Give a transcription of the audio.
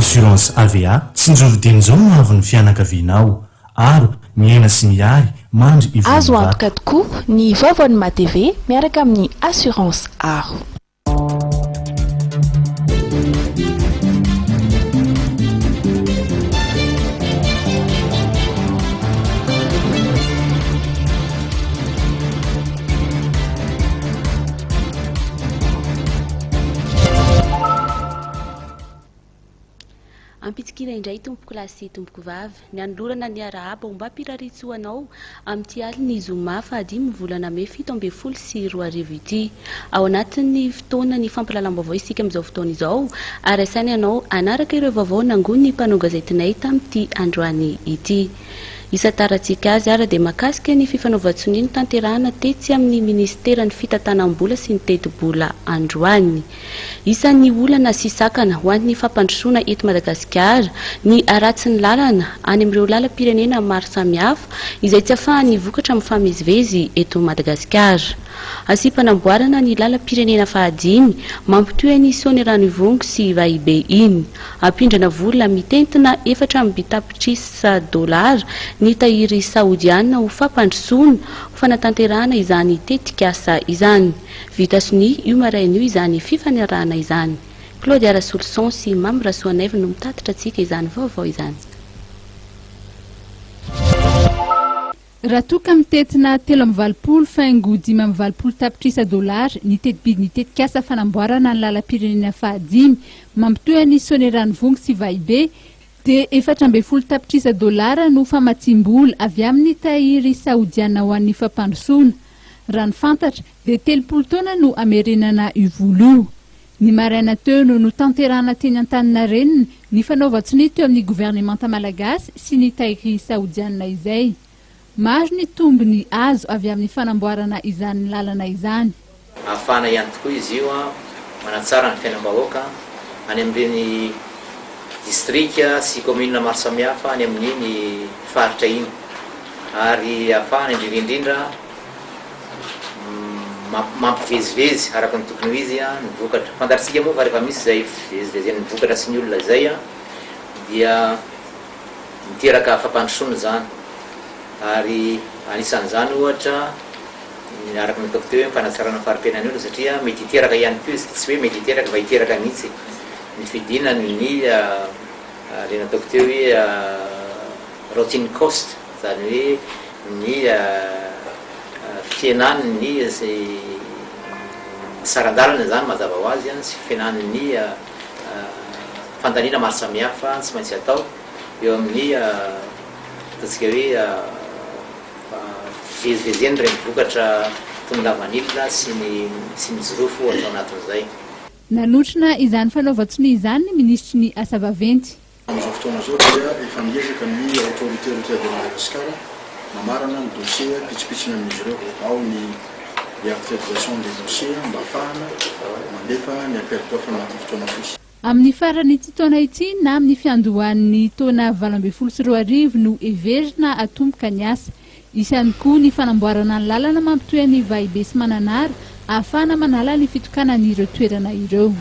Assurance AVA, tsinjovy dieny izao ny hoavin'ny fianakavianao. Aro, miaina sy mihary, mandry ivon'ny Azo vato. antoka tokoa ny vaovaon'ny MATV miaraka amin'ny Assurance Aro. Ampitsikiana indray tompokolahy sy tompokovavy ny hanolorana ny arahaba ombam-pirariantsoa anao amin'ity alin'ny zoma fahadimy volana mey 2017 ity. Ao anatin'ny fotoana ny fampahalalam-baovao isika amin'izao fotoana izao ary asaina ianao hanaraka ireo vaovao nangonin'ny mpanao gazetinay tamin'ity androany ity. Isantarantsika azy ary dia mahakasika ny fifanaovan-tsonia notanterahana tetsy amin'ny minisiteran'ny fitantanam-bola sy ny tetibola androany. Isan'ny olana sy sakana ho an'ny fampandrosoana eto Madagasikara ny haratsin'ny lalana any amin'ireo lalam-pirenena maro samihafa izay tsy afahan'ny vokatra mifamezivezy eto Madagasikara. Asiam-panamboarana ny lalam-pirenena fahadimy mampitohy an'i Soanierano Ivongo sy Ivahibe iny. Ampindrana vola mitentina 4 tapitrisa dolara ny tahiry Saodiana ho fampandrosoana ho fanatanterahana izany tetikasa izany. Vita sonia io maraina io izany fifanarahana izany. Claudia Rasoloson sy Mamy Rasoanaivo no mitatitra antsika izany vaovao izany. Raha toa ka mitentina 83 faingo 85 tapitrisa dolara ny teti-bidin'ny tetikasa fanamboarana ny lalam-pirenena fahadimy mampitohy an'i Soanierano Vongo sy Vahibe dia 14 tapitrisa dolara no famatsiam-bola avy amin'ny tahiry saodiana ho an'ny fampandrosoana. Raha ny fantatra dia 30 taona no hamerenana io vola io. Ny maraina teo no notanterahana teny Antaninarenina ny fanaovan-tsonia teo amin'ny governemanta malagasy sy ny tahiry saodianina izay. Maro ny tombony azo avy amin'ny fanamboarana izany lalana izany. Ahafahana ihany tokoa izy io manatsara ny fiainam-bahoaka any amin'ireny distrika sy kaominina maro samihafa any amin'iny faritra iny ary ahafahana indrindra indrindra mampivezivezy araka ny tokony ho izy ny vokatra. Fantatsika moa fa rehefa misy izay fivezivezen'ny vokatra sy ny olona izay dia miteraka fampandrosoana izany ary anisan'izany ohatra ny araka ny nataoko teo hoe ny fanatsarana ny fari-piainan'ny olona satria mety hiteraka ihany koa izy, tsy hoe mety hiteraka fa hiteraka mihitsy ny fidinan'ny ilay nataoko teo hoe routing cost, izany hoe ny fihenan'ny saran-dalana izany mazava ho azy sy fihenan'ny fandaniana maro samihafa tsy maintsy atao eo amin'ny ataontsika hoe fivezivezen'ireny vokatra toy ny lavanila sy ny sy ny jirofo ohatra ao anatin'izay. Nanotrona izany fanaovan-tsonia izany ny minisitry ny asa vaventy. Amin'izao fotoana izao dia efa miezaka ny Autorité routière de Madagascar mamarana ny dossier pitsopitsony amin'izy ireo. Ao ny réactualisation des dossiers mba ahafahana mandefa ny appel d'offre anatin'ny fotoana fohy. Amin'ny faran'ity taona ity na amin'ny fiandohan'ny taona 2018 no heverina hatomboka ny asa. Hisy ihany koa ny fanamboarana ny lalana mampitohy an'i Vahibe sy Mananara ahafahana manala ny fitokanan'ireo toerana ireo.